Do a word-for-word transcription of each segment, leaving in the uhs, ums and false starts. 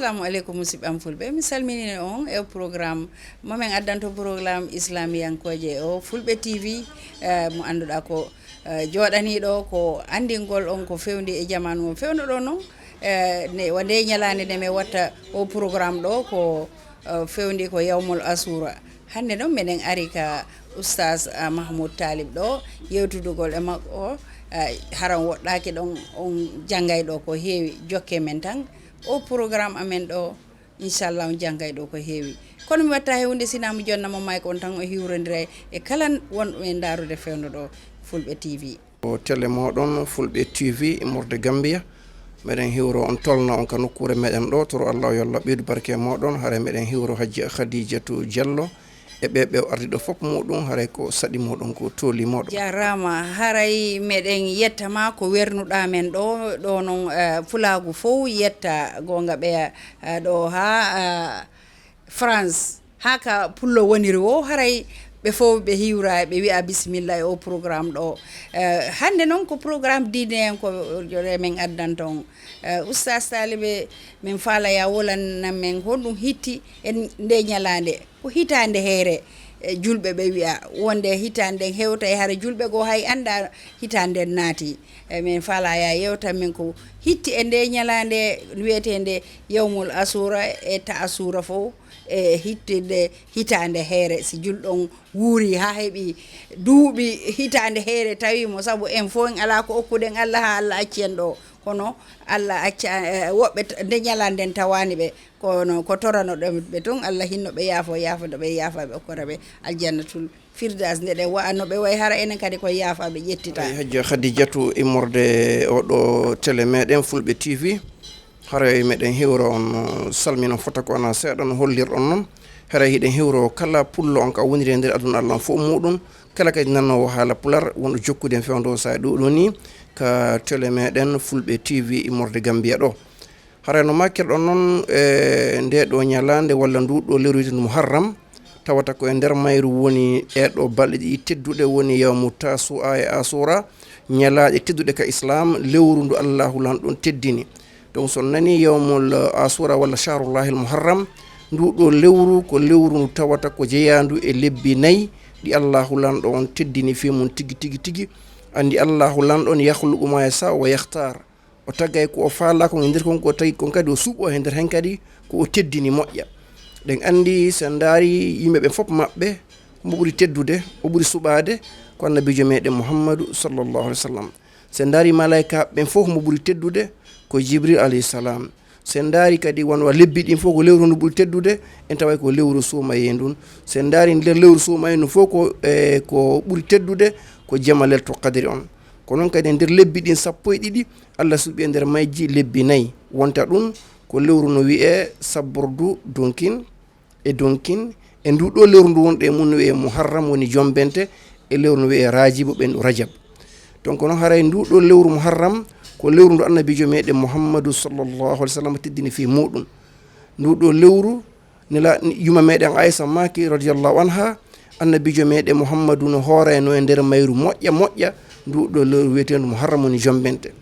Assalamu aleykum, musidɓe am fulɓe. Mi salminii on e programme mo men addanto, programme islamiyankooje o Fulɓe T V, eh, mo annduɗaa ko, eh, jooɗaniiɗo ko anndingol on ko fewndi e jamaanu on fewndo ɗo non. Eh, ne, wa nde ñalaande nde mi watta o programme ɗo ko, eh, fewndi ko yawmul asura. Hannde noon meɗen ari ka Oustaz, ah, Mahmoud Talib ɗo, yewtudugol e makko, ah, haran woɗɗaaki ɗon, on janngay ɗo ko heewi, jokke men tan. O programme amen ɗo, inchallah, on janngay ɗo ko heewi. Kono mi watta hewde sina mo jonna mo may ko on tan o hiwrondira e kala wonɗo e ndaarude fewndo ɗo Fulɓe T V. O télé mooɗon Fulɓe T V immorde Gambia. Meɗen hiwro on tolna on ka nokkuure meɗen ɗo, toro Allah yo Allah ɓeydu barke mooɗon. Hare meɗen hiwro Hajji Khadijatu Diallo e ɓe ɓe o ardi ɗo fof muɗum, haray ko saɗi muɗum ko toli moɗon. Jarama, haray meɗen yetta ma ko wernuɗa men ɗo, ɗo non, eh, pulaagu fof yetta gonga ɓeya, eh, ɗo ha, eh, France, ha ka pullo woniri wo, haray ɓe fof ɓe hiwra, ɓe wi'a bisimilla e o programme ɗo. Eh, hannde noon ko programme diine en ko joɗe men addanto on. Eh, Oustaz Talibe, min faala ya wolan nan men honɗum hitti en nde ñalaande. Ko hitaande heere, eh, julɓe ɓe wi'a wonde hitaande nden hewta e hare julɓe goo hay annda hitaande nden naati. Eh, min faala ya yewta men ko hitti e nde ñalaande wi'eteende yawmul asura e ta asura fof. E hittude hitaande heere, si julɗo on wuuri haa heɓi duuɓi hitaande heere, tawi mo, sabu en fof en alaa ko okkuɗen Allah haa Allah acci en ɗo. Kono Allah acca, eh, woɓɓe t-, nde ñalaande nden tawaani ɓe. Kono ko toranoɗen ɓe tun, Allah hinno ɓe, yaafo, yaafo ɓe, yaafa ɓe, okkora ɓe aljannatul firdaws, nde ɗe wa'ano ɓe way hara enen kadi ko yaafa ɓe ƴettita. Ay, Hajja Khadijatu, immorde oɗo télé meɗen Fulɓe T V, haray meɗen hiwra on, uh, salmina fota ko ana seeɗa no hollirɗon non. Haray hiɗen hiwro kala pullo on ka woniri e nder aduna Allah on fof muɗum, kala kadi nannowo haala pular wonɗo jokkude en fewndo sa ɗo ɗo ni ka télé meɗen Fulɓe T V immorde Gambia ɗo. Haray no makirɗon non, e nde ɗo ñalaande walla ndu ɗo lewru wiyeteendu Muharram, tawata ko e nder mayru woni ɗeɗo balɗe ɗiɗi tedduɗe, woni yawmu Tasu'a e Asura, ñalaaɗe tedduɗe ka Islam, lewru ndu Allahu Lanɗo on teddini. Donc, so on nani yawmul Asura walla Shahrullahil Muharram, ndu ɗo lewru ko lewru ndu tawata ko jeyaandu e lebbi nayi ɗi Allahu Lanɗo on teddini fii mum tigi, tigi, tigi. Anndi Allahu Lanɗo on yakhluqu ma yasha wa yakhtar. O tagay ko o faalaa kon e nder kon, ko o tagi kon kadi o suɓoo e nder hen kadi ko o teddini moƴƴa. Ɗen anndi, so en ndaari yimɓe ɓen fof maɓɓe, mo ɓuri teddude, o ɓuri suɓaade, ko Annabiijo meɗen Muhammadu sallallahu alaihi wasallam. So en ndaari malaa'ikaaɓe ɓen fof, mo ɓuri teddude ko Jibril alayhi salam. So en ndaari kadi won wa lebbi ɗin fof ko lewru ndu ɓuri teddude, en taway ko lewru suumayee ndun. So en ndaari nder lewru suumayee ndun fof ko, e, ko ɓuri teddude ko jama Leltul Qadri on. Ko non kadi e nder lebbi ɗin sappo e ɗiɗi, Allah suɓi e nder majji lebbi nayi. Wonta ɗun ko lewru no wi'ee sabbordu dunkin e dunkin, e ndu ɗo lewru ndu wonɗo e mun no wi'ee Muharram, woni jombente, e lewru no wi'ee Rajibu, ɓen rajab. Donc non haray ndu ɗo lewru Muharram ko lewru ndu Annabiijo meɗen Muhammadu sallallahu alaihi wasallam teddini fii muɗum. Ndu ɗo lewru Nela-, yuma meɗen Aisha maaki, radiyallahu anha, Annabiijo meɗen Muhammadu no hoorayno e nder mayru moƴƴa moƴƴa, ndu ɗo lewru wi'eteendu Muharram woni jombente.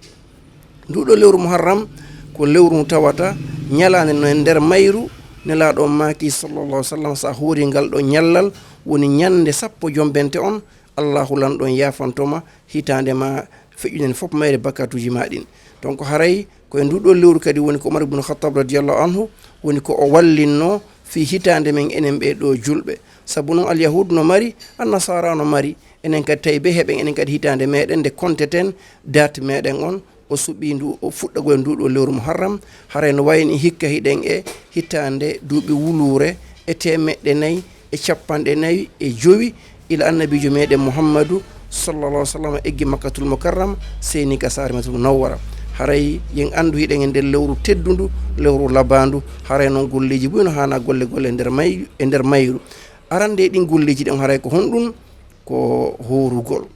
Ndu ɗo lewru Muharram ko lewru ndu tawata ñalaande no e nder mayru, Nelaaɗo on maaki, sallallahu alaihi wasallam, sa hoori ngal ɗo ñallal, woni ñande sappo jombente on, Allahu Lanɗo on yaafanto ma hitaande ma feƴƴude fof mayre bakkaatuuji ma ɗin. Donc haray ko e ndu ɗo lewru kadi woni ko Umar ibn Khattab radiyallahu anhu woni ko o wallinno fii hitaande men enen ɓee ɗo julɓe. Sabu non Alyahuudu no mari, Annasaara no mari, enen kadi tawi ɓe heɓen enen kadi hitaande meɗen nde konteten date meɗen on, o suɓi ndu, o fuɗɗagol e ndu ɗo lewru Muharram, haray no wayni hikka hiɗen e hitaande duuɓi wuluure e teemeɗɗe nayi e capanɗe nayi e jowi ila Annabiijo meɗen Muhammadu sallallahu alaihi wasallam eggi Makkatul Mukarram, seyni ka saare Madinatul Munawwara. Haray yen anndu hiɗen e nder lewru teddundu, lewru labaandu, haray non golleeji buy no haana golle golle e nder may-, e nder mayru. Arande e ɗin golleeji ɗin haray ko honɗun? Ko hoorugol.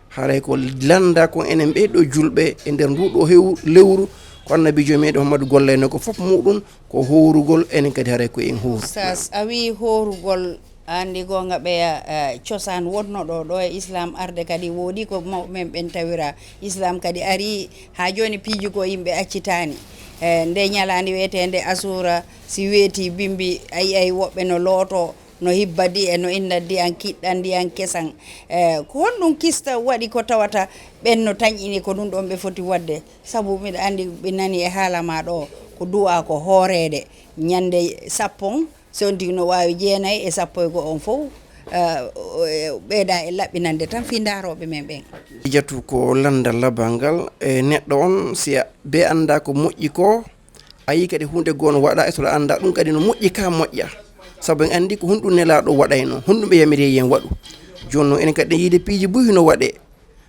Haray ko lannda kon enen ɓee ɗo julɓe e nder ndu ɗo hew-, lewru, ko Annabiijo meɗen Muhammadu gollayno ko fof muɗum ko hoorugol, enen kadi haray ko en hooru. Oustaz, a wi'i hoorugol, Anndi goonga ɓeya, eh, cosaan wonno ɗo, ɗo e Islam arde kadi wooɗi ko mawɓe men ɓen tawira. Islam kadi ari haa jooni piiji ko yimɓe accitaani. Eh, nde ñalaande wiyeteende Asuura, si weeti bimbi, a yi'ay woɓɓe no looto, no hibba di'e, no inna ndiyan kiɗɗan, ndiyan kesan. Eh, ko honɗum kista waɗi ko tawata ɓen no tañƴini ko ɗum ɗon ɓe foti waɗde? Sabu miɗo anndi ɓe nani e haala ma ɗo, ko du'a ko hooreede. Ñande sappo on, so on tigi no waawi jeenay e sappo e go'o on fof, eh, o, e, ɓeyda e laɓɓinande tan fii ndaarooɓe men ɓen. Jatu ko lanndal labal ngal, e neɗɗo on, si a, be annda ko moƴƴi ko, a yii kadi huunde goo no waɗa, e so a annda ɗum kadi no moƴƴi ka moƴƴa. Sabu en anndi ko honɗum Nelaaɗo waɗayno, honɗum ɓe yamiri yen waɗu. Jooni noon enen kadi ɗen yiide piiji buy no waɗee.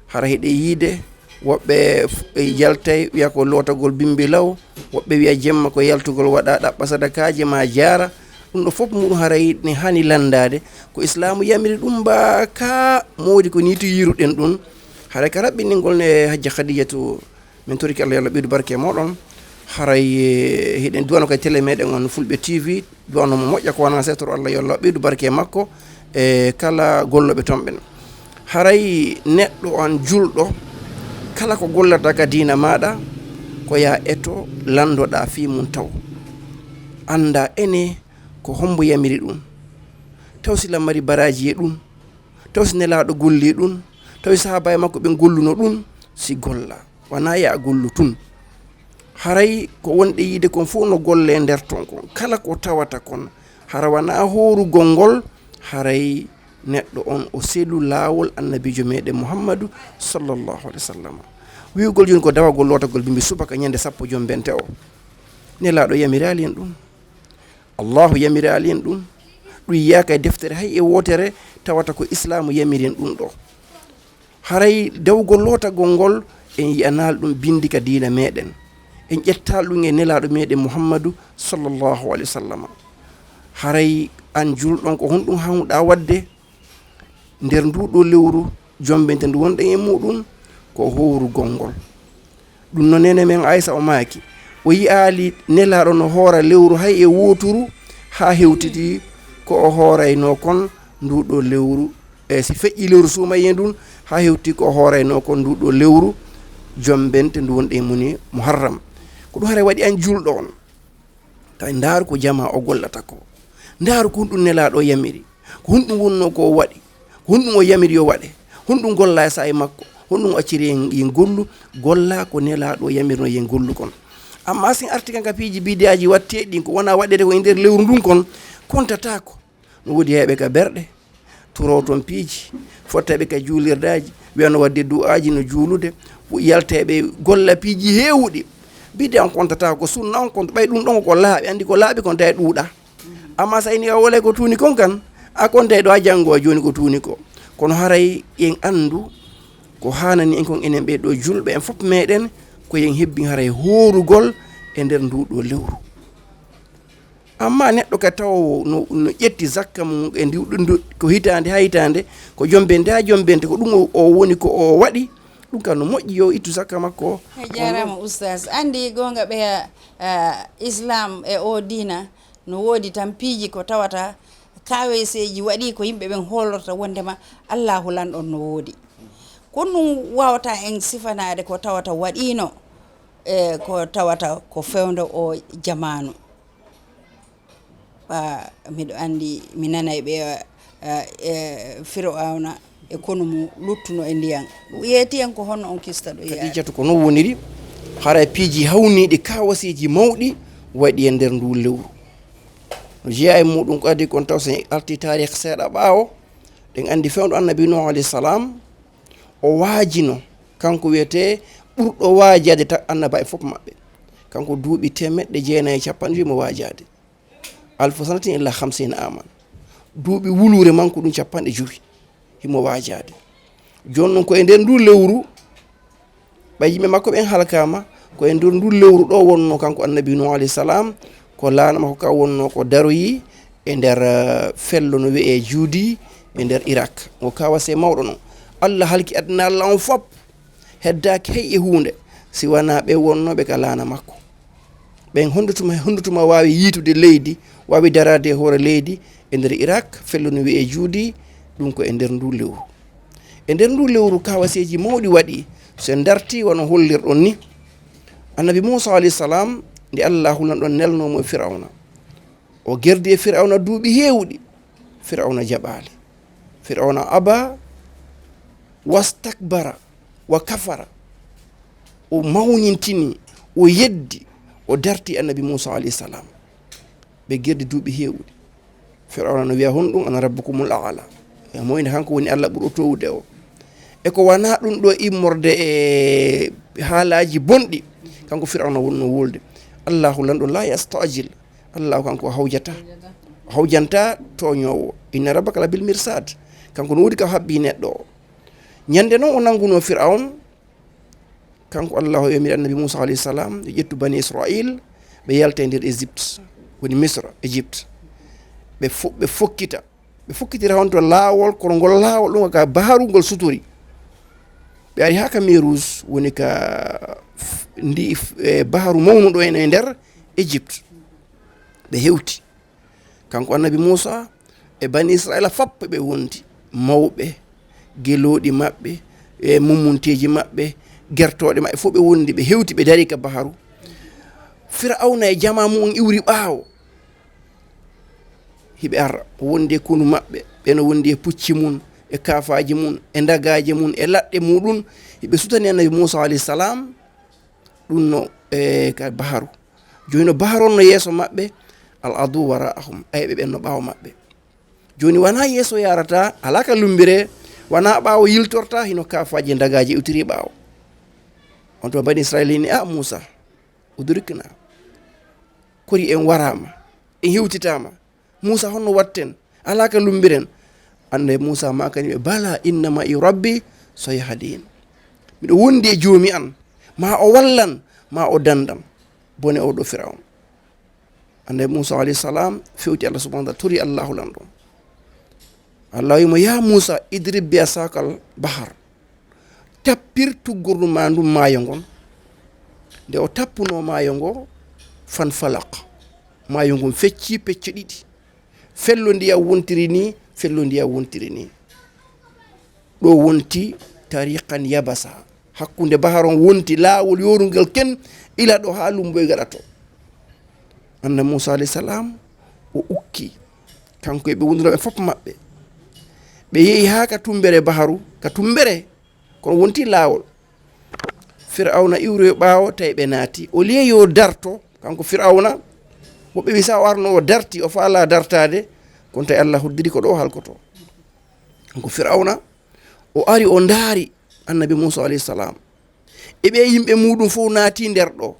Hara hiɗe yiide, woɓɓe f-, e yaltay, wiya ko lootagol bimbi law, woɓɓe wiya jemma ko yaltugol waɗa ɗaɓɓa sadakaaji ma jaara. Ɗum ɗo fof muɗum haray ne haani lanndaade. Ko Islaamu yamiri ɗum mbaa ka moodi ko nii to yiiruɗen ɗum. Haray ka raɓɓiningol ne Hajja Khadijatu, min torike Allah yo Allah ɓeydu barke e mooɗon. Haray, eh, hiɗen duwano kay télé meɗen on Fulɓe T V, duwano mo moƴƴa ko wona setoro Allah yo Allah ɓeydu barke e makko e kala gollooɓe toon ɓen. Haray neɗɗo an julɗo, kala ko gollata ka diina maaɗa, ko ya eto lanndoɗa fii mum taw. Annda ene ko hombo yamiri ɗum. Taw si lam mari baraaji e ɗum. Taw si Nelaaɗo golli ɗum. Taw si sahaabaaɓe makko ɓen golluno ɗum. Si golla. Wona ya a gollu tun. Haray ko wonɗe yiide kon fof no golle nder ton kon. Kala ko tawata kon, hara wona hoorugol ngol, haray neɗɗo on o selu laawol Annabiijo meɗen Muhammadu sallallahu alaihi wasallam. Wi'ugol jooni ko dawagol lootagol bimbi subaka ñande sappo jombente o. Nelaaɗo yamiraali en ɗum. Allahu yamiraali en ɗum. Ɗum yiyaaka e deftere hay e wootere tawata ko Islaamu yamiri en ɗum ɗo. Haray dawgol lootagol ngol, en yi'anaali ɗum bindi ka diina meɗen. En ƴettaali ɗum e Nelaaɗo meɗen Muhammadu sallallahu alaihi wasallam. Haray an julɗo on, ko honɗum hanuɗa waɗde nder ndu ɗo lewru jombente ndu wonɗen e muɗum? Ko hoorugol ngol. Ɗum no neene men Aysa o maaki, o yi'aali Nelaaɗo no hoora lewru hay e wooturu haa hewtiti ko o hooraynoo kon ndu ɗo lewru. E si feƴƴi lewru suumayee ndun, haa hewti ko o hooraynoo kon ndu ɗo lewru jombente ndu wonɗen e muni Muharram. Ko ɗum haray waɗi an julɗo on. Tawi ndaaru ko jamaa o gollata ko. Ndaaru ko honɗum Nelaaɗo yamiri. Ko honɗum wonnoo ko o waɗi. Ko honɗum o yamiri yo waɗe. Honɗum golla e saa'i makko. Honɗum o acciri en, en gollu. Golla ko Nelaaɗo yamirno en gollu kon. Amma si en arti kan ka piiji bidiyaaji watteeɗi ɗin ko wona waɗeede ko e nder lewru ndun kon, kontataako. No woodi heeɓe ka berɗe, turoo toon piiji, fottayɓe ka juulirdaaji, wiyano waɗde du'aaji no juulude, yaltayɓe golla piiji heewuɗi. Bid'a on kontata ko sunna on konta, ɓay ɗum ɗon ko laaɓi, anndi ko laaɓi kon tawi ɗuuɗa. Amma sa ini a wolay ko tuuni kon kan, a kontay ɗo a janngo jooni ko tuuni ko. Kono haray en anndu ko haanani en kon enen ɓee ɗo julɓe en fof meɗen, ko en hebbin haray hoorugol e nder ndu ɗo lewru. Amma neɗɗo ka tawo no, no ƴetti zakka mum e ndi, ndu, ko hitaande haa hitaande, ko jombente haa jombente, ko ɗum o, o woni ko o waɗi, ɗum kam no moƴƴi yo ittu zakka makko o. A jaaraama, Oustaz. Anndi goonga ɓeya, ah, Islam e o diina no woodi tan piiji ko tawata kaaweeseeji waɗi ko yimɓe ɓen hoolorta wondema Allaahu lanɗon no woodi. Ko ɗum waawata en sifanaade ko tawata waɗiino, e ko tawata ko fewndo o jamaanu. Ba, miɗo anndi mi nanay ɓe, eh, eh, Firawna e konu mum luttuno e ndiyan. Yeeti en ko honno on kista ɗo yaari? Khadijatu ko non woniri, haray piiji hawniiɗi, kaawaseeji mawɗi waɗi e nder ndu lewru. No jeyaa e muɗum kadi kon taw so en arti taarikh seeɗa ɓaawo, ɗen anndi fewndo Annabi Nuh alayhi salam, o waajino, kanko wiyetee ɓurɗo waajaade ta-, annabaaɓe fof maɓɓe. Kanko duuɓi teemeɗɗe jeenayi e capanɗe jowi mo waajaade. Alfu sanatin illa khamsina aman. Duuɓi wuluure makko ɗum capanɗe jowi. Himo waajaade. Jooni noon ko e nder ndu lewru, ɓay yimɓe makko ɓen halkaama, ko e nder ndu lewru ɗo wonno kanko Annabi Nuh alayhi salam, ko laana makko ka wonno ko daroyi e nder, eh, fello no wi'ee Juudi e nder Irak. Ngo kawase mawɗo non. Allah halki aduna Allah on fop. Heddaaki hay e huunde, si wanaa ɓe wonnooɓe ka laana makko. Ɓen honɗo tuma, honɗo tuma waawi yiitude leydi, Waawi daraade e hoore leydi e nder Irak, fello no wiyee Juudi, ɗum ko e nder ndu lewru. E nder ndu lewru, kawaseeji mawɗi waɗi, so en dartii wano hollirɗon ni. Annabi Muusa alayhi salaam, nde Allaahu lanɗo nelnoo mo e Firawna, o gerdi e Firawna duuɓi heewuɗi. Firawna jaɓaali. Firawna aba wastakbara wa kafara. O mawnintini, o yeddi, o darti Annabi Muusa alayhi salaam. Ɓe gerdi duuɓi heewuɗi. Firawna no wiya, "Honɗum? Ana rabbukumul aala." E mo ina kanko woni Allah ɓurɗo toowude o. E ko wanaa ɗum ɗo immorde e haalaaji bonɗi, kanko Firawna wonno wolde. Allahu lanɗo la yastajil. Allahu kanko o hawjata. O hawjanta tooñoowo. Inna rabbaka la bil mirsad. Kanko no woodi ka o habbi neɗɗo o. Ñande noon o nanngunoo Firawna, kanko Allahu o yamiri Annabi Muusa alayhi salaam, yo ƴettu Bani Israil, ɓe yalta e nder Égypte, woni Misra, Égypte. Ɓe fo-, ɓe fokkita. Ɓe fokkitira honto laawol, kono ngol laawol ɗum ka baharu ngol sutori. Ɓe ari haa ka Mer Rouge, woni ka f-, ndi f-, e baharu mawnuɗo en e nder Égypte. Ɓe hewti. Kanko Annabi Muusa e Bani Israila fop ɓe wondi, mawɓe, gelooɗi maɓɓe, e mummunteeji maɓɓe, gertooɗe maɓɓe, fof ɓe wondi, ɓe hewti, ɓe dari ka baharu. Firawna e jamaa mum on iwri ɓaawo. Hiɓe ara, o wondi e konu maɓɓe, ɓe no wondi e pucci mum, e kaafaaji mum, e ndagaaje mum, e laɗɗe muɗum. Hiɓe sutani Annabi Muusa alayhi salaam, ɗum no, e, ka baharu. Jooni no baharu on no yeeso maɓɓe, al adu waraahum, ayɓe ɓen no ɓaawo maɓɓe. Jooni wanaa yeeso yarata, alaa ka lumbire, wanaa ɓaawo yiltorta, hino kaafaaji e ndagaaji iwtiri ɓaawo. On tuma Bani Israila ni, "A Muusa, udrikna. Kori en waraama, en hewtitaama. Muusa, honno watten? Alaa ka lumbiren." Annabi Muusa maakani ɓe, "Bala, inna ma'i rabbi sayahdin." Miɗo wondi e Joomi an. Ma o wallan, ma o dandan. Bone oo ɗoo Firawna. Annabi Muusa alayhi salaam fewti Allah subhanahu wa ta'ala, tori Allahu lanɗo. Allah wi'i mo, "Ya Muusa, idrib bi asakal bahar." Tappir tuggordu ma ndun maayo ngon. Nde o tappunoo maayo ngo, fanfalaq. Maayo ngun fecci pecce ɗiɗi. Fello ndiyam wontiri ni, fello ndiyam wontiri ni. Ɗo wonti tariqan yabasa. Hakkunde bahar on wonti laawol yoorungel ken, ila ɗo haa lumboy gaɗa to. Annabi Muusa alayhi salaam, o ukki, kanko e ɓe wondunoɓe fof maɓɓe. Ɓe yehi haa ka tumbere baharu, ka tumbere, kono wonti laawol. Firawna iwroyi ɓaawo, tawi ɓe naati. Au lieu yo darto, kanko Firawna, woɓɓe wi sa o arno o darti, o faala dartaade, kono tawi Allah hoddiri ko ɗo o halkoto. Kanko Firawna, o ari o ndaari Annabi Muusa alayhi salaam. E ɓe yimɓe muɗum fof naati nder ɗo.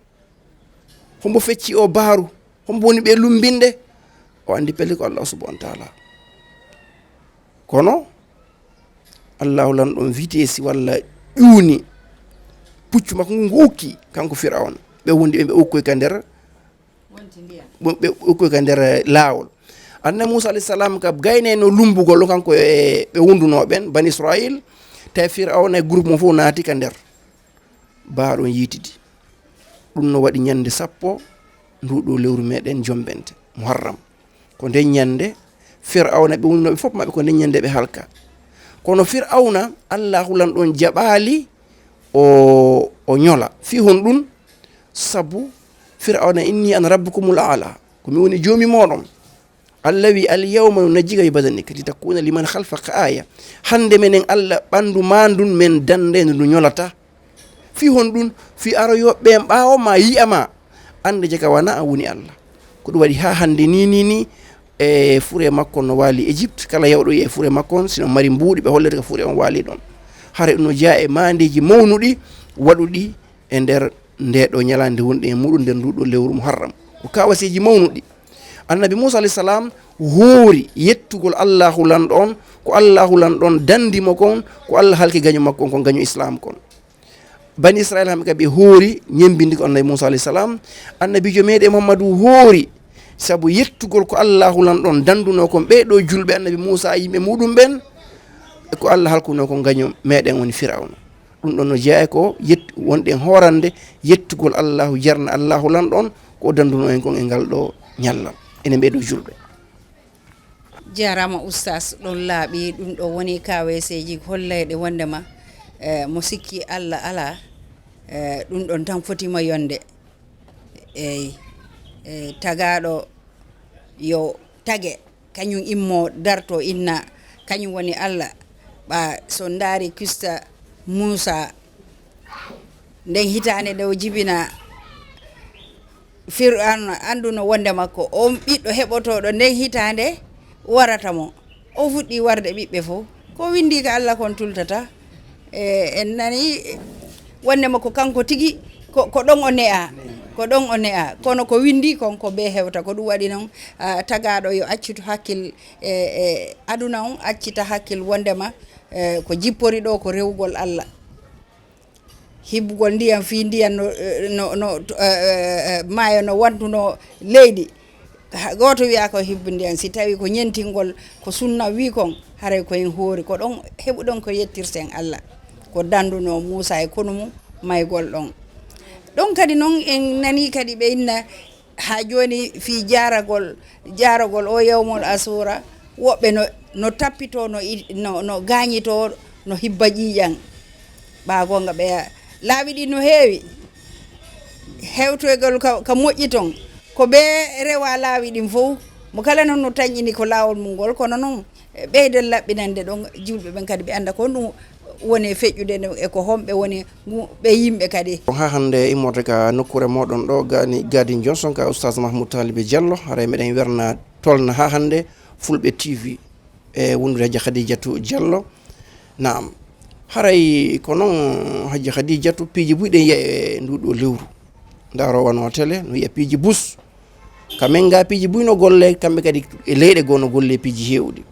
Hombo fecci o baharu? Hombo woni ɓe lumbinde? O andi pelle ko Allah subhanahu wa ta'ala. Kono Allahu lanɗo on vitesse walla ƴuuni puccu makko ngu, ngu ukki, kanko Firawna. Ɓe wondi ɓe, ɓe ukkoy ka nder, ɓe, ɓe ukkoy ka nder laawol. Annabi Muusa alayhi salaam ka gaynayno lumbugol ɗo, kanko e ɓe wonduno ɓen, Bani Israil, tawi Firawna e groupe mo fof naati ka nder. Baharu on yiitidi. Ɗum no waɗi ñande sappo ndu ɗo lewru meɗen jombente, Muharram. Ko nden ñande Firawna ɓe wondunoɓe fof maɓɓe, ko nden ñande ɓe halka. Kono Firawna, Allahu lanɗo on jaɓaali o, o ñola. Fii honɗum? Sabu Firawna inni, "Ana rabbukumul aala." Ko mi woni Joomi mooɗon. Allah wi, "Al yawma nunajjika bi badanika litakuna liman khalfaka aya." Hande menen Allah ɓandu ma ndun men dande ndu ndu ñolata. Fii honɗum? Fii aroyoɓe ɓen ɓaawo ma yi'a ma. Ande jaka wana a woni Allah. Ko ɗum waɗi ha hande ni, ni, ni, e fure makko no waali Egypte. Kala yawɗo yi'a e fure makko on, sino mari mbuuɗi ɓe hollete ko fure on waali ɗon. Hare ɗum no jeya e maandeeji mawnuɗi waɗuɗi e nder nde ɗo ñalaande wonɗen e muɗum, nder ndu ɗo lewru Muharram. Ko kawaseeji mawnuɗi. Annabi Muusa alayhi salaam hoori yettugol Allahu lanɗo on, ko Allahu lanɗo on dandi mo kon, ko Allah halki gaño makko on, kon gaño Islaam kon. Bani Israila hamɓe ka ɓe hoori ñembindi ko Annabi Muusa alayhi salaam. Annabiijo meɗen Muhammadu hoori sabu yettugol ko Allahu lanɗo on danduno kon ɓe ɗo julɓe Annabi Muusa e yimɓe muɗum ɓen, e ko Allah halkuno kon gaño meɗen woni Firawna. Ɗum ɗon no jeyaa e ko yett-, wonɗen hoorande yettugol Allahu, jarna Allahu lanɗo on, ko o danduno en kon e ngal ɗo ñallal. enen ɓee ɗoo julɓe. Jarama oustas, ɗon laaɓi. Ɗum ɗo woni kaweseeji hollayɗe wondema, eh, mo sikki Allah alaa, eh, ɗum ɗon tan fotima yonde. Eyi, eh, tagaɗo yo tage, kañum immo darto inna kañum woni Allah. Ɓa so ndaari kista Muusa, nden hitaande nde o jibina Fir'auna, annduno wonde makko on ɓiɗɗo heɓotooɗo nden hitaande warata mo. O fuɗɗi warde ɓiɓɓe fof. Ko windi ka Allah kon tultata. E en nani wonde makko kanko tigi ko, ko ɗon o ne'a. Ko ɗon o ne'a. Kono ko windi kon ko be hewta. Ko ɗum waɗi noon, ah, tagaɗo yo accitu hakkil e, e aduna on, accita hakkil wondema, eh, ko jippori ɗo ko rewugol Allah. Hibbugol ndiyam fii ndiyam no, no, no, eh, eh, maayo no wantuno leydi. Ha, gooto wiya ko hibbu ndiyam, si tawi ko ñentingol ko sunna wi kon, haray ko en hoori. Ko ɗon heɓuɗon ko yettirten Allah. Ko danduno Muusa e konu mum maygol ɗon. Ɗon kadi noon en nani kadi ɓe inna haa jooni fii jaaragol, jaaragol o yawmul asura, woɓɓe no, no tappito, no i-, no, no gaañito, no hibba ƴiiƴan. Ɓa goonga ɓeya laawi ɗin no heewi. Hewtoygol ka, ka moƴƴi ton. Ko ɓe rewa laawi ɗin fof. Mo kala noon no tanƴini ko laawol mum ngol, kono noon ɓeyden laɓɓinande ɗon julɓe ɓen kadi ɓe annda ko honɗum woni e feƴƴude nden e ko honɓe woni ngu-, ɓe yimɓe kadi. Ɗon haa hannde immorde ka nokkuure mooɗon ɗo, gani Gadin Johnson ka Oustaz Mahmoud Talibé Diallo, haray meɗen werna tolna haa hannde Fulɓe T V e wondude Hajja Khadijatu Diallo. Naam, haray ko noon Hajja Khadijatu, piiji buy ɗen yiya e ndu ɗo lewru. Nda rowano télé, no yiya piiji bus. Ka men nga piiji buy no golle, kamɓe kadi e leyɗe goo no golle piiji heewɗi.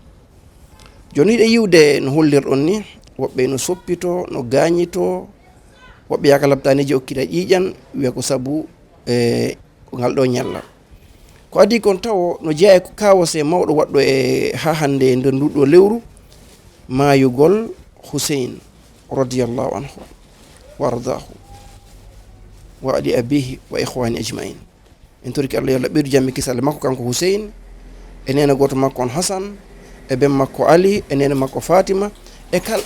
Jooni hiɗe yiwde no hollirɗon ni, woɓɓe no soppito, no gaañito, woɓɓe yaaka laptaneeji okkita ƴiiƴan, wiya ko sabu e ko ngal ɗo ñalla. Ko adii kon tawo no jeyaa e ko kawose mawɗo waɗɗo e haa hannde e nder ndu ɗo lewru, maayugol Huseyn radiyallahu anhu wa ardaahu wa ali abihi wa ikhwani ajmain. En torike Allah yo Allah ɓeydu jam e kisal e makko kanko Huseyn, e neene gooto makko on Hasan, e ben makko Ali, e neene makko Fatima, e kal-,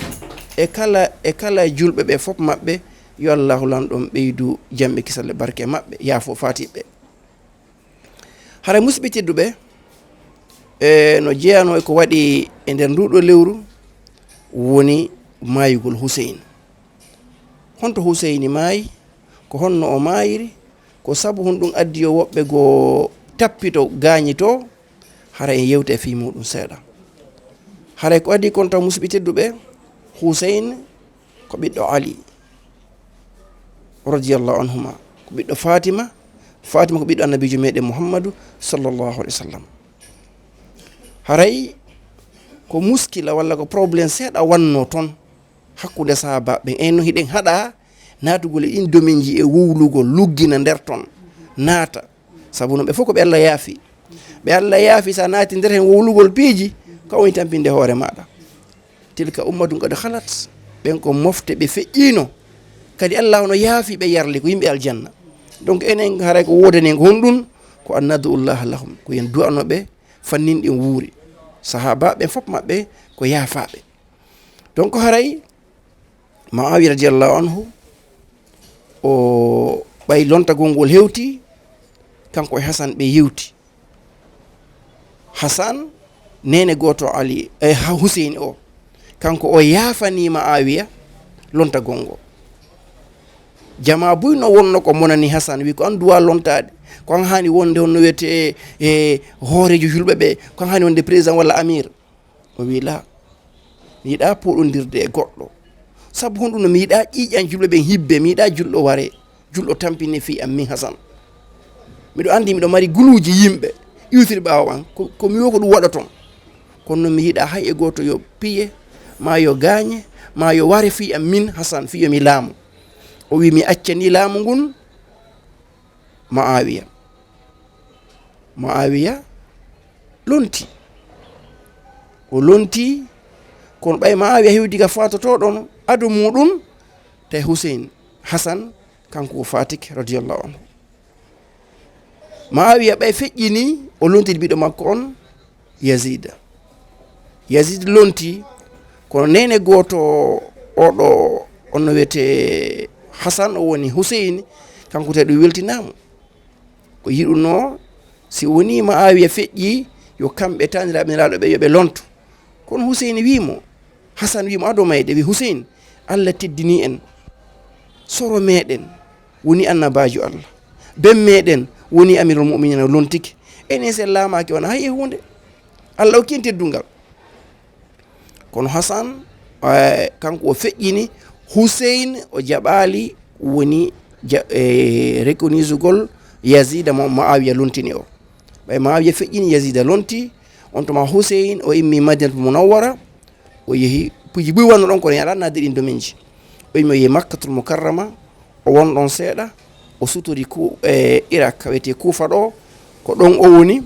e kala, e kala julɓe ɓe fof maɓɓe, yo Allahu lanɗo on ɓeydu jam e kisal e barke e maɓɓe, yaafo faatiɓe. Haray musidɓe tedduɓe, e no jeeyano e ko waɗi e nder nduɗo lewru, woni maayugol Huseyn. Honto Huseyni maayi? Ko honno o maayiri? Ko sabu honɗum addi yo woɓɓe goo tappito gaañi to? Hara en yewta e fii muɗum seeɗa. Haray ko adii kon taw, musidɓe tedduɓe, Huseyn ko ɓiɗɗo Ali, radiyallahu anhuma, ko ɓiɗɗo Fatima, Fatima ko ɓiɗɗo Annabiijo meɗen Muhammadu, sallallahu alaihi wasallam. Haray ko muskila walla ko problème seeɗa wanno ton hakkunde sahaabaaɓe ɓen. En no hiɗen haɗa naatugol e ɗin dominji e wowlugol, luggina nder ton, naata. Sabu non ɓe fof ko ɓe Allah yaafi. Ɓe Allah yaafi, sa naati nder hen wowlugol piiji, ko a woni tampinde hoore maɗa. Tilka ummatun qad khalat, ɓen ko mofte ɓe feƴƴino. Kadi Allah no yaafi ɓe, yarli ko yimɓe aljanna. Donc enen haray ko wodani en ko honɗum? Ko an nad'u Allah lahum, ko yen du'ano ɓe fannin ɗin wuuri. Sahaabaaɓe ɓen fof maɓɓe ko yaafaaɓe. Donc haray Muawiya radiyallahu anhu, o ɓay lontagol ngol hewti, kanko e Hasan ɓe yewti. Hasan, neene gooto Ali, e Ha-, Huseyni o, kanko o yaafani Muawiya lontagol ngol. Jamaa buy no wonno ko monani Hasan, wi ko an duwa lontaade, ko an haani wonde honno wiyete e hooreejo julɓe ɓe, ko an haani wonde président walla amir. O wi, "La, mi yiɗaa pooɗondirde e goɗɗo. Sabu honɗum no mi yiɗaa ƴiiƴan julɓe ɓen hibbe, mi yiɗaa julɗo ware, julɗo tampine fii am min Hasan. Miɗo anndi miɗo mari guluuji yimɓe iwtiri ɓaawo am, ko, ko mi wo ko ɗum waɗa ton. Kono non mi yiɗaa hay e gooto yo piye, maa yo gaañe, maa yo ware fii am min Hasan, fii yo mi laamu." O wi, "Mi accanii laamu ngun Muawiya." Muawiya lonti. O lonti, kono ɓay Muawiya hewti ka faatoto ɗon, ado muɗum, tawi Huseyn, Hasan, kanko o faatike, radiyallahu anhu. Maawiya ɓay feƴƴini, o lontidi ɓiɗɗo makko on, Yazida. Yazid lonti, kono neene gooto oɗo, on no wiyetee Hasan, o woni Huseyn, kanko tawi ɗum weltinaama. Ko yiɗunoo, si wonii Maawiya feƴƴii, yo kamɓe taaniraaɓe Nelaaɗo ɓe, yo ɓe lonto. Kono Huseyn wii mo, Hasan wii mo, ado mayde, wii, Huseyn, Allah teddinii en. Soro meɗen woni annabaajo Allah. Ben meɗen woni amirul mu'minin, o lontike. Enen sen laamaaki on hay e huunde. Allah okki en teddungal. Kono Hasan, eh, kanko o feƴƴini, Huseyn o jaɓaali woni ja-, eh, rekonisugol Yazida mo Maawiya lontini o. Ɓay Maawiya feƴƴini, Yazida lonti, on tuma Huseyn o immi Madinatul Munawwara, o yehi, piiji buy wanno ɗon, kono yaɗa nadde ɗin dominji. O immi o yehi Makkatul Mukarrama, o won ɗon seeɗa, o sutori ku-, eh, Irak, ka wiyetee Kuufa ɗo, ko ɗon o woni,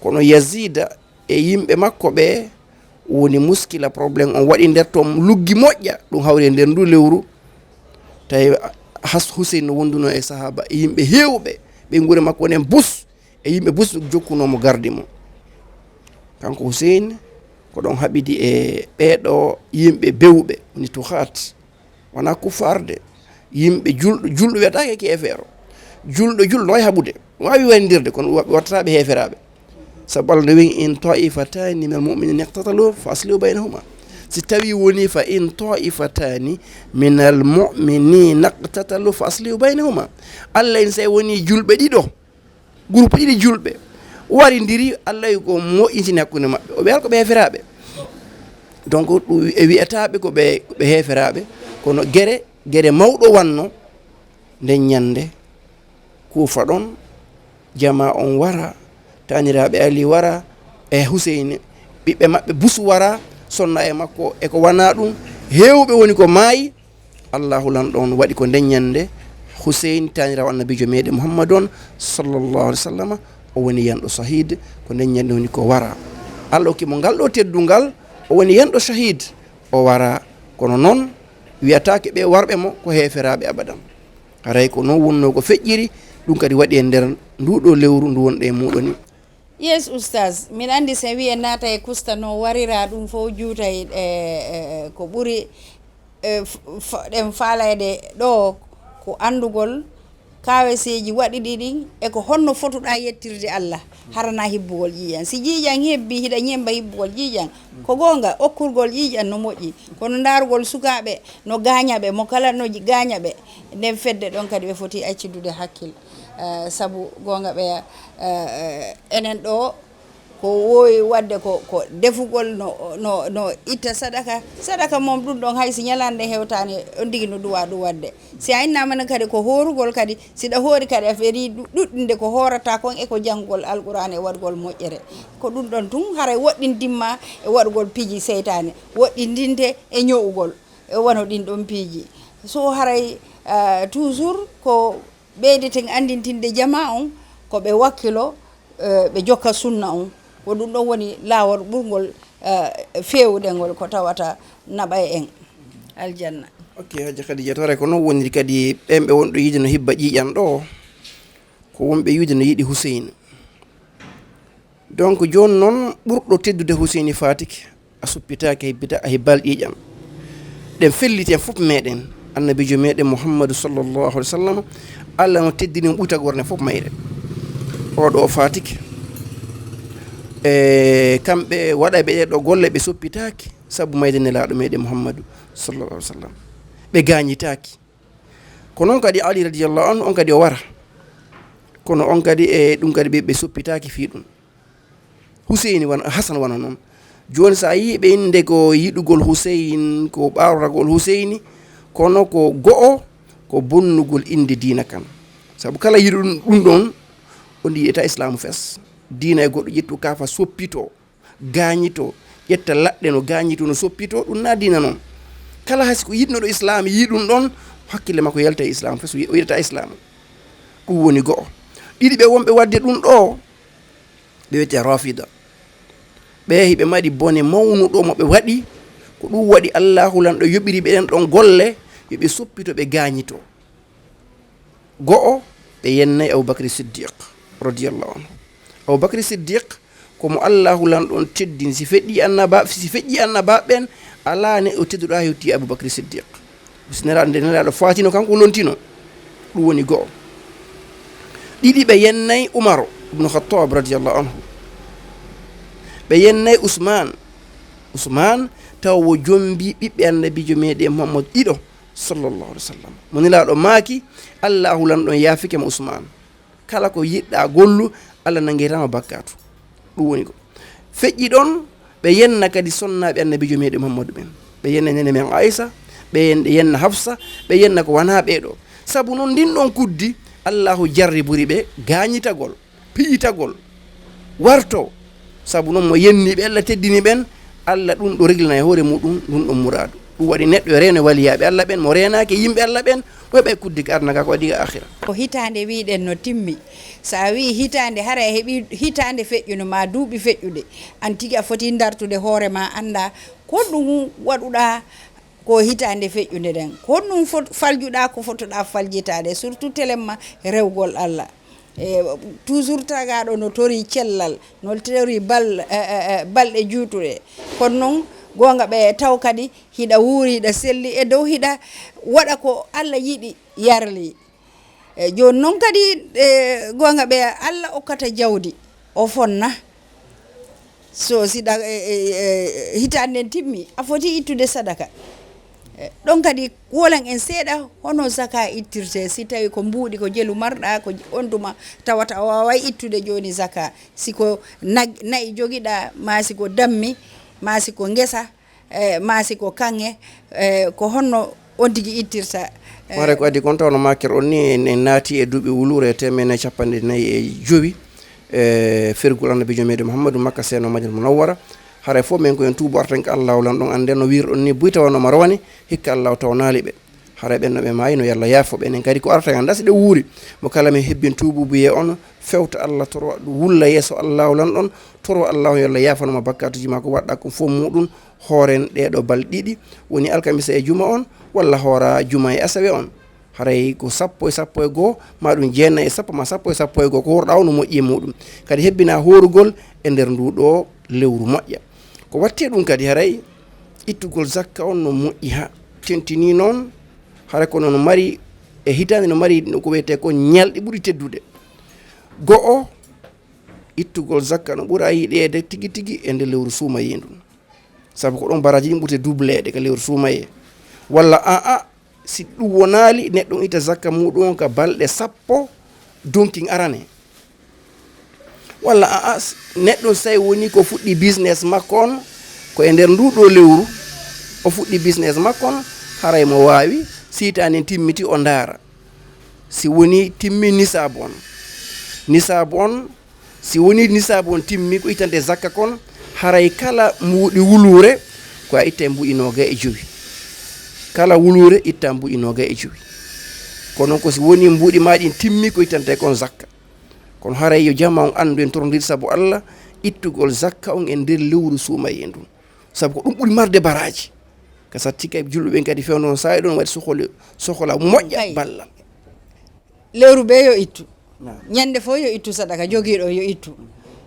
kono Yazida e yimɓe makko ɓe woni muskila, problème on waɗi nder ton luggi moƴƴa, ɗum hawri e nder ndu lewru. Tawi Has-, Huseyn no wonduno e sahaaba, e yimɓe heewɓe, ɓe nguure makko nen bus, e yimɓe bus jokkuno mo gardi mo. Kanko Huseyn, ko ɗon haɓidi e ɓeeɗo yimɓe bewɓe, woni tuhaat. Wonaa kuffaar de. Yimɓe julɗo, julɗo wiyataake keefeero. Julɗo, julɗo no waawi haɓude. Waawi wayndirde, kono wa-, wattataaɓe heeferaaɓe. Sabu Allah no wi'i, "In ta'ifatani minal mu'minina iqtatalu fa aslihu baynahuma." Si tawi woni, "Fa in ta'ifatani minal mu'minina iqtatalu fa aslihu baynahuma." Allah en, si woni julɓe ɗiɗo, groupe ɗiɗi julɓe warindiri, Allah wi ko moƴƴintini hakkunde maɓɓe. O ɓe ko ɓe heeferaaɓe. Donc, ɗum e wiyataaɓe ko ɓe, ko ɓe heeferaaɓe, kono gere, gere mawɗo wanno nden ñannde, Kuufa ɗon, jamaa on wara, taaniraaɓe Ali wara, e Huseyni, ɓiɓɓe maɓɓe busu wara, sonna e makko, e ko wanaa ɗum, heewɓe woni ko maayi, Allaahu Lanɗo on waɗi ko nden ñannde Huseyn, taaniraawo Annabiijo meeɗen Muhammadu on, sallallahu alaihi wasallam, o woni yanɗo shahid, ko nden ñannde woni ko wara. Allah okki mo ngal ɗo teddungal, o woni yanɗo shahid, o wara. Kono non, wiyataake ɓe warɓe mo ko heeferaaɓe abadan. Haray ko non wonnoo ko feƴƴiri, ɗum kadi waɗi e nder nduu ɗoo lewru ndu wonɗen e muuɗo ni. Yes, Oustaz, min anndi so wiyee naata e kusta no warira ɗum fof juutay, e, e, ko ɓuri, e, f-, f-, ɗen faalayde ɗo ko anndugol kaaweseeji waɗuɗi ɗin e ko honno fotuɗaa yettirde Allah, harana hibbugol ƴiiƴan. Si ƴiiƴan hebbii, hiɗa ñemba hibbugol ƴiiƴan, ko goonga, okkurgol ƴiiƴan no moƴƴi, kono ndaarugol sukaaɓe no gaaña ɓe, mo kala no ƴi-, gaaña ɓe, nden fedde ɗon kadi ɓe foti accidude hakkil. Eh, sabu goonga ɓeya, eh, eh, enen ɗo ko woowi waɗde ko, ko defugol, no, no, no itta sadaka. Sadaka mom ɗum ɗon hay si ñalaande hewtaani, on tigi no duwa ɗum waɗde. Si a innaama noon kadi ko hoorugol kadi, siɗa hoori kadi a ferii ɗu-, ɗuɗɗinde ko hoorata kon e ko janngugol Alqur'aana e waɗugol moƴƴere. Ko ɗum ɗon tun haray woɗɗintimma e waɗugol piiji seytaane, woɗɗintinte e ño'ugol, e wano ɗin ɗon piiji. So haray, ah, toujours ko ɓeydeten anndintinde jamaa on ko ɓe wakkilo, eh, ɓe jokka sunna on. Ko ɗum ɗon woni laawol ɓurngol, eh, feewude ngol ko tawata naɓay en aljanna. Ok, Hajja Khadijatu, haray ko non woniri kadi ɓen ɓe wonɗo yiide no hibba ƴiiƴan ɗo, ko wonɓe yiide no yiɗi Huseyni. Donc, jooni non, ɓurɗo teddude Huseyni faatike, a suppitaake, a hibbita-, a hibbal ƴiiƴam. Ɗen felliti en fof meɗen, Annabiijo meɗen Muhammadu sallallahu alaihi wasallam, Allah no teddini mo ɓuytagol en fof mayre. Oɗo o faatike. E kamɓe waɗayɓe ɗee ɗoo golle, ɓe soppitaake sabu mayde Nelaaɗo meɗen Muhammadu sallallahu alaihi wasallam. Ɓe gaañitaake. Ko non kadi Ali radiyallahu anhu, on kadi o wara. Kono on kadi, e ɗum kadi ɓe, ɓe soppitaaki fii ɗum. Huseyni wan-, Hasan wano non. Jooni, so a yii ɓe innde ko yiɗugol Huseyn, ko ɓaaroragol Huseyni, kono ko go'o, ko bonnugol innde diina kan. Sabu kala yiɗu ɗum, ɗum ɗon, on yiɗata Islaamu fes. Diina e goɗɗo ƴettu kaafa soppitoo. Gaañito, ƴetta laɗɗe no gaañito, no soppito, ɗum na diina non. Kala hay si ko yiɗnoɗo Islaam yii ɗum ɗon, hakkille makko yalta e Islaam, fes o yi-, o yiɗata Islaam. Ɗum woni go'o. Ɗiɗi ɓe wonɓe waɗde ɗum ɗo, ɓe wiyetee Rafida. Ɓe hiɓe mari bone mawnuɗo mo ɓe waɗi, ko ɗum waɗi Allaahu Lanɗo yoɓiri ɓe ɗen ɗon golle, yo ɓe soppito, ɓe gaañito. Go'o, ɓe yennay Abubakri Siddiq. Radiyallahu anhu. Abubakri Siddiq ko mo Allahu Lanɗo on teddini. Si feƴƴi annaba, si feƴƴi annabaaɓe ɓen, alaa neɗɗo tedduɗo haa hewti Abubakri Siddiq. Si Nelaaɗo, nde Nelaaɗo faatino, kanko lontino. Ɗum woni go'o. Ɗiɗi, ɓe yennay Umaru ibnu Khattab radiyallahu anhu. Ɓe yennay Usmaan. Usmaan, taw wo jombi ɓiɓɓe Annabiijo meɗen Muhammad ɗiɗo, sallallahu alaihi wasallam. Mo Nelaaɗo maaki, Allahu Lanɗo on yaafike mo Usmaan. Kala ko yiɗɗa gollu, Allah nangirama bakkaatu. Ɗum woni ko feƴƴi ɗon. Ɓe yenna kadi sonnaaɓe Annabiijo meɗen Muhammadu ɓen. Ɓe yenna nene men Aisa, ɓe yen-, yenna Hafsa, ɓe yenna ko wanaa ɓee ɗoo. Sabu non ndin ɗon kuddi, Allahu jarriburi ɓe gaañitagol, piƴitagol, warto. Sabu non mo yenni ɓe, Allah teddini ɓen, Allah ɗum ɗo reglina e hoore muɗum, ɗum ɗon muraadu. Ɗum waɗi neɗɗo e reeno e waliyaaɓe Allah ɓen, mo reenaaki e yimɓe Allah ɓen, o heɓay kuddi ka aduna ka, ko adii ka aakhira. Ko hitaande wi'ɗen no timmi. So a wi'i hitaande, hara a heɓii hitaande feƴƴunde maa duuɓi feƴƴude, an tigi a foti dartude hoore maa, annda ko ɗum waɗuɗaa ko hitaande feƴƴunde nden. Ko ɗum fot-, faljuɗaa ko fotoɗaa faljitaade, surtout telemma rewgol Allah. E, toujours tagaaɗo no torii cellal, no torii bal-, e, e, e, balɗe juutuɗe. Kono non, goonga ɓe taw kadi hiɗa wuuri, hiɗa selli e dow, hiɗa waɗa ko Allah yiɗi, yarli. E, jooni non kadi, e, goonga ɓe Allah okkata jawdi, o fonna. So si ɗa-, e, e, e, hitaande nden timmi, a foti ittude sadaka. E, ɗon kadi, wolan en seeɗa hono zaka ittirte, si tawi ko mbuuɗi, ko jelu marɗa, ko j-, on tuma tawata a waaway ittude jooni zaka. Si ko nag-, na'i jogiɗa, maa si ko dammi, maa si ko ngesa, e, maa si ko kaŋŋe, e, ko honno on tigi ittirta, e? Mare ko adii kon, tawno maaker on ni en, en naati e duuɓi wuluure e teemedde nayi capanɗe nayi e jowi, e, fergol Annabiijo meɗen Muhammadu Makka seeno Madina Munawwara. Haray fof men ko en tuubo arten ka Allahu Lanɗo on, annden no wirɗon ni, buy tawanoo ma rowane, hikka Allahu tawnaali ɓe. Haray ɓen no ɓe maayi, no Yalla yaafo ɓe. Enen kadi ko arata kan, dasi ɗe wuuri. Mo kala men hebbin tuubuubuyee on, fewta Allah, toro wulla yeeso Allahu Lanɗo on, toro Allahu yo Allah yaafano ma bakkaatuuji maa, ko waɗɗa kon fof muɗum, hooren ɗee ɗoo balɗe ɗiɗi, woni alkamisa e juma on, walla hoora juma e asawe on. Haray ko sappo e sappo e goo, maa ɗum jeenay e sappo, maa sappo e sappo e goo, ko hoorɗaa on no moƴƴi e muɗum. Kadi hebbinaa hoorugol e nder nduu ɗoo lewru moƴƴa. Ko waɗti e ɗum kadi, haray ittugol zakka on no moƴƴi haa tentinii noon, haray kono no mari, e hitaande no mari ko wiyetee ko ñalɗi ɓuri teddude. Go'o, ittugol zakka no ɓura yiɗeede tigi tigi e nder lewru suumayee ndun. Sabu ko ɗon baraaji ɗin ɓurte dubleede ka lewru suumayee. Walla a'a, si ɗum wonaali, neɗɗo on itta zakka muɗum on ka balɗe sappo donkin arane. Walla a'a, s-, neɗɗo on si tawi woni ko fuɗɗi business makko on, ko e nder nduu ɗoo lewru o fuɗɗi business makko on, haray mo waawi, si hitaande nden timmiti o ndaara. Si woni timmi nisaabu on. Nisaabu on, si woni nisaabu on timmi ko ittantee zakka kon, haray kala mbuuɗi wuluure, ko a ittay mbuuɗi noogay e jowi. Kala wuluure itta mbuuɗi noogay e jowi. Kono ko si woni mbuuɗi maa ɗin timmi ko ittantee kon zakka. Kono haray yo jamaa on anndu en torondir sabu Allah ittugol zakka on e nder lewru suumayee ndun. Sabu ko ɗum ɓuri marde baraaji. Ka satti kay julɓe ɓen kadi fewndo on saa'i ɗon waɗi sohli, sohla moƴƴa ballal. Lewru bee yo ittu. Naam. Ñande fof yo ittu sadaka, jogiiɗo yo ittu.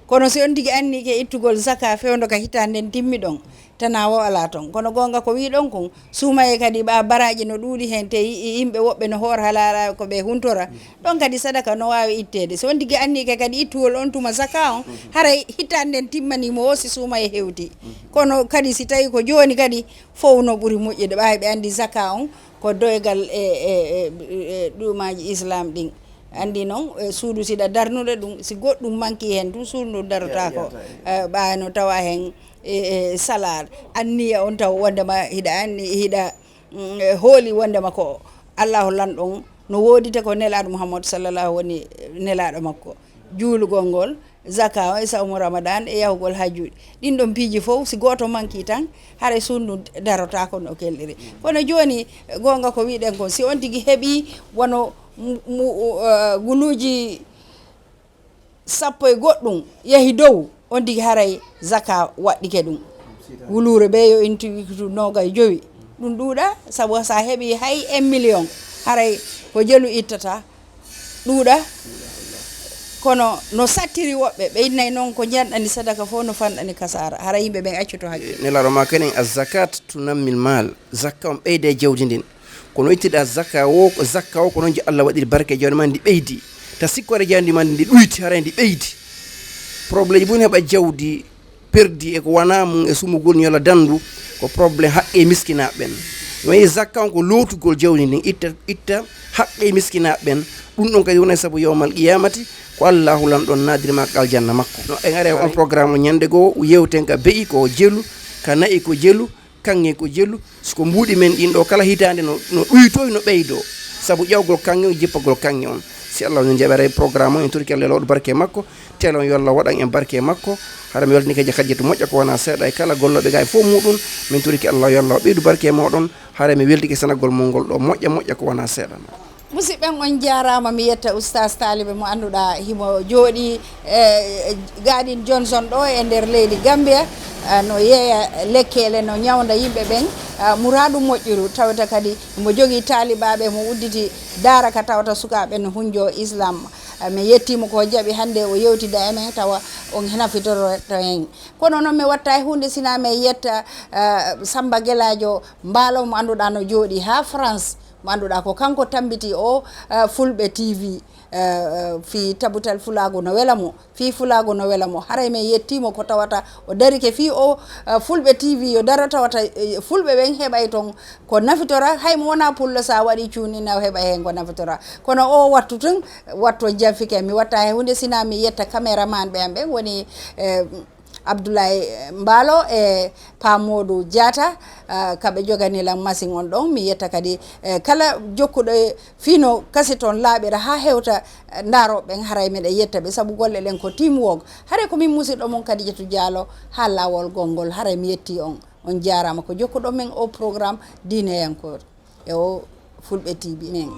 Kono si on tigi annike ittugol zaka fewndo ka hitaande nden timmi ɗon, tanaa wo alaa ton. Kono goonga ko wii ɗon kon, suumayee kadi ɓaa baraaji no ɗuuɗi heen, te yi-, yimɓe woɓɓe no hoora halaala ko ɓe huntora. Ɗon kadi sadaka no waawi itteede. Si on tigi annike kadi ittugol on tuma zaka on, haray hitaande nden timmanii mo wo si suumayee hewtii. Kono kadi si tawii ko jooni kadi, fow no ɓuri moƴƴude. Ɓaawo ɓe anndi zaka on ko doygal e, e, e, e ɗuumaaji Islam ɗin. Anndi non, e, suudu siɗa darnude ɗum, si goɗɗum manki heen tun, suudu ndu darotaako. Yata, yata. E, ɓaawo no tawa heen, e, e, salaat. Anniya on taw wondema hiɗa anni, hiɗa, mm, e, hooli wondema ko Allahu lanɗo on no woodi, te ko Nelaaɗo Muhammadu sallallahu woni Nelaaɗo makko. Juulugol ngol, zaka o, e sawmu Ramadan, e yahugol hajju. Ɗin ɗon piiji fow, si gooto manki tan, haray suudu ndu darotaako no kelliri. Kono jooni, goonga ko wi'ɗen kon, si on tigi heɓii wano mu-, mu-, eh, guluuji sappo e goɗɗum yahi dow, on tigi haray zaka waɗɗike ɗum. Wuluure bee yo intu noogay jowi. Ɗum ɗuuɗa, sabu sa heɓii hay un million, haray ko jelu ittata. Ɗuuɗa. Kono no sattiri woɓɓe, ɓeydinay noon ko njanɗani sadaka fof no fanɗani kasaara, hara yimɓe ɓen accoto hakkille. Nelaaɗo ma kenen, "Azzakat tunammil mal", zakka on ɓeyda e jawdi ndin. Kono ittiɗa zakka o, zakka o ko noon je Allah waɗiri barke e jawdi ma ndi ɓeydi. Ta sikko aɗa jawdi ma ndi ɗuyti, haray ndi ɓeydi. Probleeji bun heɓa jawdi perdi e ko wona mum e sumugol ñola dandu, ko problème haqqe e miskinaaɓe ɓen. Mi wayi zakka on ko lootugol jawdi ndin, itta, itta haqqe e miskinaaɓe ɓen. Ɗum ɗon kadi wona e sabu yawmal qiyamati, ko Allahu lan ɗon naadiri ma ka aljanna makko. No en are on programme o ñande goo, yewten ka be'i ko jelu, ka na'i ko jelu, kanŋe ko jelu. Siko mbuuɗi men ɗin ɗo kala hitaande no, no ɗuytoy no ɓeydo. Sabu ƴawgol kanŋe on, jippagol kanŋe on. Si Allah no jaɓere programme o, en turki Allah yo Allah waɗu barke e makko. Tele on yo Allah waɗan en barke e makko. Hara mi weltini kadi Khadijatu moƴƴa ko wona seeɗa e kala gollooɓe ga e fof muɗum. Min turki Allah yo Allah ɓeydu barke e moɗon. Hara mi weltike sanagol mon ngol ɗo moƴƴa moƴƴa ko wona seeɗa. Musidɓe on jaaraama, mi yetta Oustaz Taalibe mo annduɗaa himo jooɗi e Gardens Johnson ɗo e nder leydi Gambia, eh, no yeeya lekkeele, no ñawnda yimɓe ɓen, eh, muraadu moƴƴuru, tawata kadi mo jogii taalibaaɓe mo udditi daara ka tawata sukaaɓe no hunjo Islam. Eh, mi yettiimo ko jaɓi hannde o yewtida e men tawa on nafitoro to hen. Kono noon mi watta e huunde sinaa mi yetta, eh, Samba Gelaajo Mbaalo mo annduɗaa no jooɗi haa France, mo annduɗaa ko kanko tambiti o, eh, Fulɓe T V, eh, eh, fii tabutal fulaagu no wela mo, fii fulaagu no wela mo. Haray mi yettiimo ko tawata o darike fii o, eh, Fulɓe T V yo daro tawata, eh, Fulɓe ɓen heɓay ton ko nafitora, hay mo wonaa pullo, sa waɗi cuuni na o heɓa heen ko nafitora. Kono o wattu tun, wattu o janfike, mi watta he huunde sinaa mi yetta caméraman ɓe am ɓen woni, eh, Abdoulaye Mbaalo e Pa Modou Diatta, ah, kaɓe jogani lan machine on ɗon. Mi yetta kadi, eh, kala jokkuɗo e fii no kasi ton laaɓira haa hewta, eh, ndaarooɓe ɓen, haray miɗa yetta ɓe sabu golle ɗen ko teamwork. Haray ko min musiɗɗo mon Kadijatu Diallo haa laawol gonngol. Haray mi yetti on. On jaaraama ko jokkuɗon men o programme diineyankoore e o Fulɓe T V men.